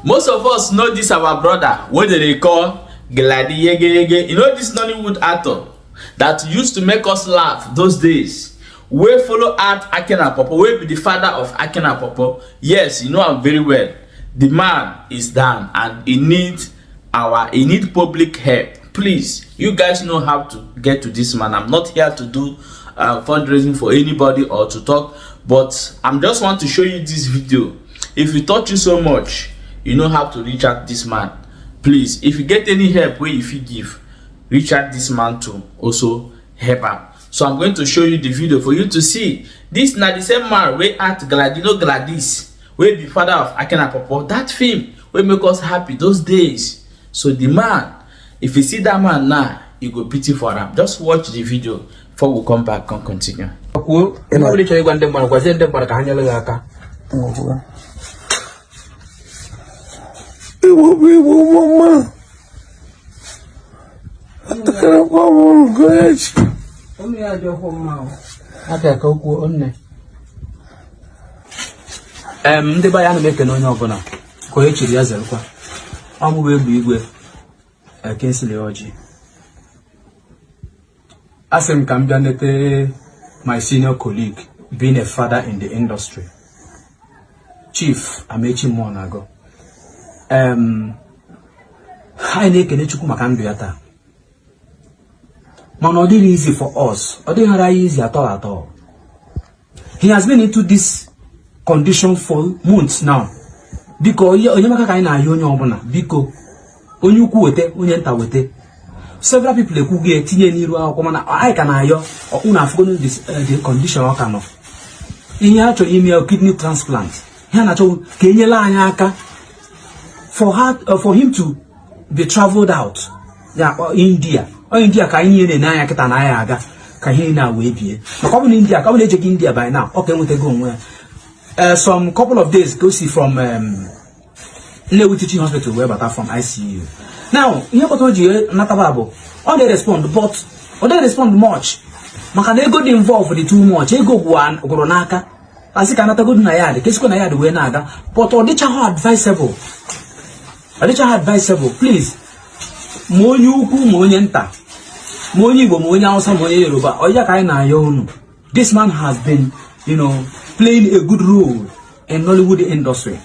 Most of us know this our brother wey dem dey call Glady Yegeyege. You know this Nollywood actor that used to make us laugh those days, wey follow act Akin Apopo, wey be the father of Akin Apopo. Yes, you know am very well. The man is down and he need our he need public help. Please, you guys know how to get to this man. I'm not here to do fundraising for anybody or to talk, but I'm just want to show you this video. If it touch you so much, you know how to reach out this man. Please, if you get any help wey you fit give, reach out this man to also help am. So I'm going to show you the video for you to see. This na the same man wey act Gladino Gladys, wey be father of Akin Apopo, that film wey make us happy those days. So the man, if you see that man now, you go pity for am. Just watch the video before we come back and continue. Kwuo ihe ọbụla ị chọrọ ịgwa ndị mmadụ, gwazie ndị mmadụ ka ha nyere gị aka. Igbo bụ Igbo mma. Atakara m nke echi. Aka ka o kwuo nne. Ndị be anyị, ana m ekene onye ọbụla ka onye chiri ya zerukwa. Ọmụbụ egbe igwe Kingsley Orji. Asị m ka m bịa nete my senior colleague, being a father in the industry, Chief Amechi Muonago. Anyị na-ekene Chukwu maka ndụ ya taa, mana ọ dịghị easy for us, ọ dịghịra anyị easy at all at all. He has been into this condition for months now. Biko, enyemaka ka anyị na-ayọ onye ọbụla. Biko, onye ukwu wete, onye nta wete. Several people ekwughị etinye n'iru akwụkwọ, mana anyị ka na-ayọ unu. Afụgonu the condition ọ ka nọ. Ihe a chọrọ ime ya kidney transplant. Ihe a na-achọ ka enyela anyị aka for him to be traveled out, ya akpọ India. Ọ India ka anyị niile na-ene anya kịta na anyị aga ka ihe niile a wee bie, maka ọ bụ na India ka ọ bụ na ejeghị India by now, ọ ka enwetago onwe ya. Some couple of days ka o si from Nnewi Teaching Hospital wee bata from ICU. Now, ihe kpatara o ji nataba bụ ọ na-respond, but ọ dịghị respond much, maka na ego dị involved dị too much. Ego gwụrụ n'aka. Asị ka anatagodu na ya dị ka esikwa na ya dị wee na-aga, but ọ dịchaghị advisable, ọ dịchaghị advisable. Please, ma onye ukwu ma onye nta, ma onye Igbo ma onye Hausa ma onye Yoruba, ọ ya ka anyị na-ayọ unu. This man has been playing a good role in Nollywood industry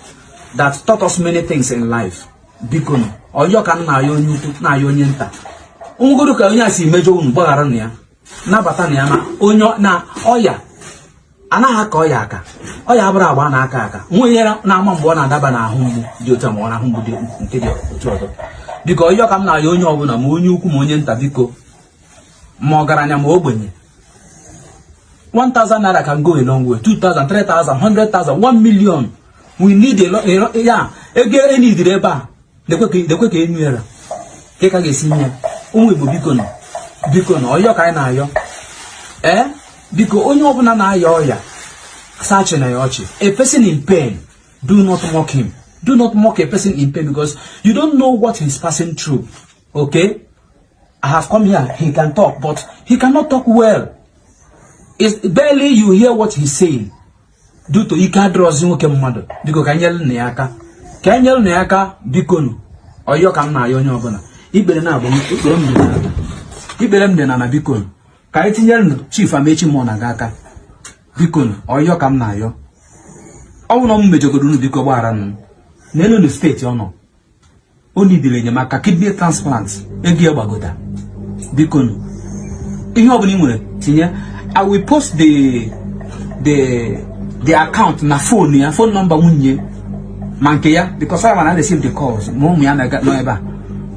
that taught us many things in life. Biko nụ, ọyọ ka m na-ayọ onye ukwu, na-ayọ onye nta. Onwegoro ka onye a si mejọ unu, gbaghara na ya, nabata na ya. Na onye na ọya anaghị aka ọya aka, ọya abụrụ agba na-aka aka nwa onye na-ama mgbe ọ na-adaba n'ahụ mgbu dị otu a, ma ọ na-ahụ mgbu dị nke dị otu ọzọ. Biko, ọyọ ka m na-ayọ onye ọbụla, ma onye ukwu ma onye nta, biko, ma ọgaranya ma ogbenye. 1000 naira can go a long way, 2000, 3000, 100,000, 1 million. We need a lot ya. Ego enidiri ebe a lekwe ka enu era ka ka ga-esi nye ụmụ Igbo. Biko nọ, biko nọ, ọyọ ka anyị na-ayọ. Ee, biko, onye ọbụla na-aya ọya sachi na ya ọchị. A person in pain, do not mock him. Do not mock a person in pain, because you don't know what he's passing through. Okay, I have come here. He can talk, but he cannot talk well. It's barely you hear what he's saying due to ike adịrọzi nwoke mmadụ. Biko, ka anyị nyere na ya aka, ka anyị nyere na ya aka. Biko nụ, ọyọ ka m na-ayọ onye ọbụla. Ikpere na-abụ ikpere m dị n'ala, ikpere m dị n'ala. Biko nụ, ka anyị tinyere nụ Chief Amechi Muonago aka. Biko nụ, ọyọ ka m na-ayọ. Ọ bụrụ na m mejọgoro unu, biko gbaghara nụ. N'elu nu state ọ nọ, o nidiri enyemaka kidney transplant. Ego ya gbagota. Biko nụ, ihe ọbụla ị nwere tinye. I will post the account na phone ya, phone number nwunye ma nke ya, because I wanna receive the calls, ma ụmụ ya nọ ebe a.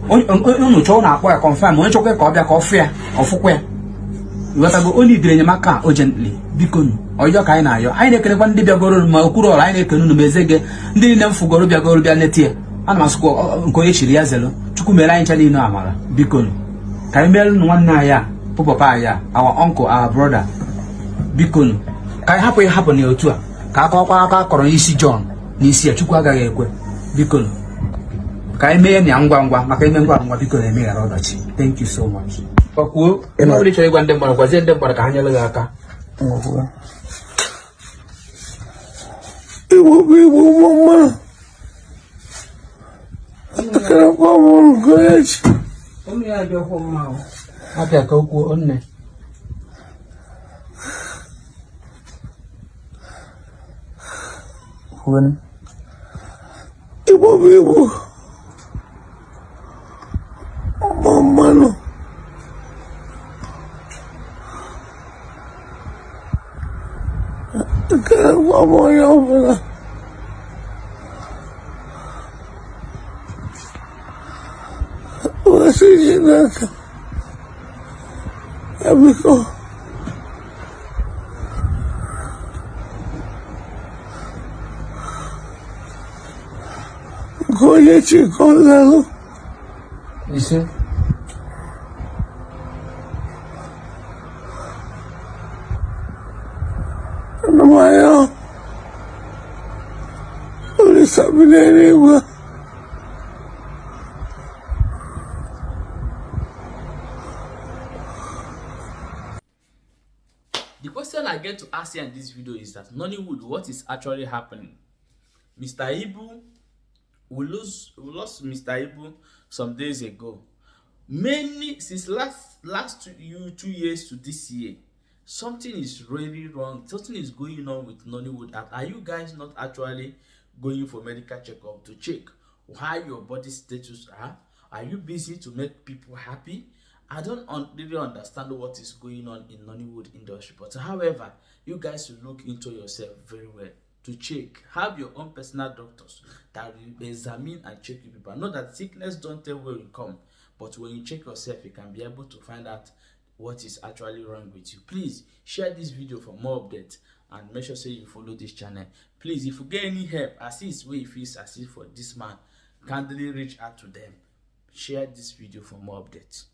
Unu chọọ na-akpọ ya confirm, onye chọkwa ka ọ bịa ka ọ fụ ya, ọfụkwa ya. Ghọtago? Onye idiri enyemaka urgently. Biko nụ, ọyọ ka anyị na-ayọ. Anyị na-ekelekwa ndị bịagoro, ma okpuru ọrụ anyị na-ekene unu, ma eze gị, ndị niile m fugoro bịagoro bịa leta ya. Ana m asịkwa nke onye chiri ya zelu. Chukwu mere anyị ncha niile amara. Biko nụ, ka anyị meere nwanne anyị a bụ papa anyị a, our uncle, our brother. Biko nụ, ka anyị hapụ ịhapụ na otu a ka akọkwa aka akọrọ n'isi John n'isi ya. Chukwu agaghị ekwe. Biko nụ, ka anyị mee ya ngwa ngwa, maka ime ngwa ngwa, biko, na-emeghara ọdachi. Thank you so much. Kwuo ihe ọbụla ị chọrọ ịgwa ndị mmadụ, gwazie ndị mmadụ ka ha nyere gị aka. Igbo bụ Igbo mma. onye chi. Ụmụ ya adịghị mma o. Abịa ka o kwuo nne. Kwuo. Igbo bụ Igbo. Mma mmanụ. Ekelekwa m onye ọbụla. Wee sị Chineke, ya biko nke onye chi ka ọ lalụ. Ise. Ana m ayọ Olisa bi n'eluigwe. The question I get to ask here in this video is that Nollywood, what is actually happening? Mr. Ibu, we lost Mr. Ibu some days ago. Many since last 2 years to this year, something is really wrong. Something is going on with Nollywood. And are you guys not actually going for medical checkup to check how your body status are? Are you busy to make people happy? I don't really understand what is going on in Nollywood industry. But however, you guys should look into yourself very well to check. Have your own personal doctors that will examine and check you people. Know that sickness don't tell where you come, but when you check yourself, you can be able to find out what is actually wrong with you. Please share this video for more updates and make sure say you follow this channel. Please, if you get any help, assist where you feel assist for this man, kindly reach out to them. Share this video for more updates.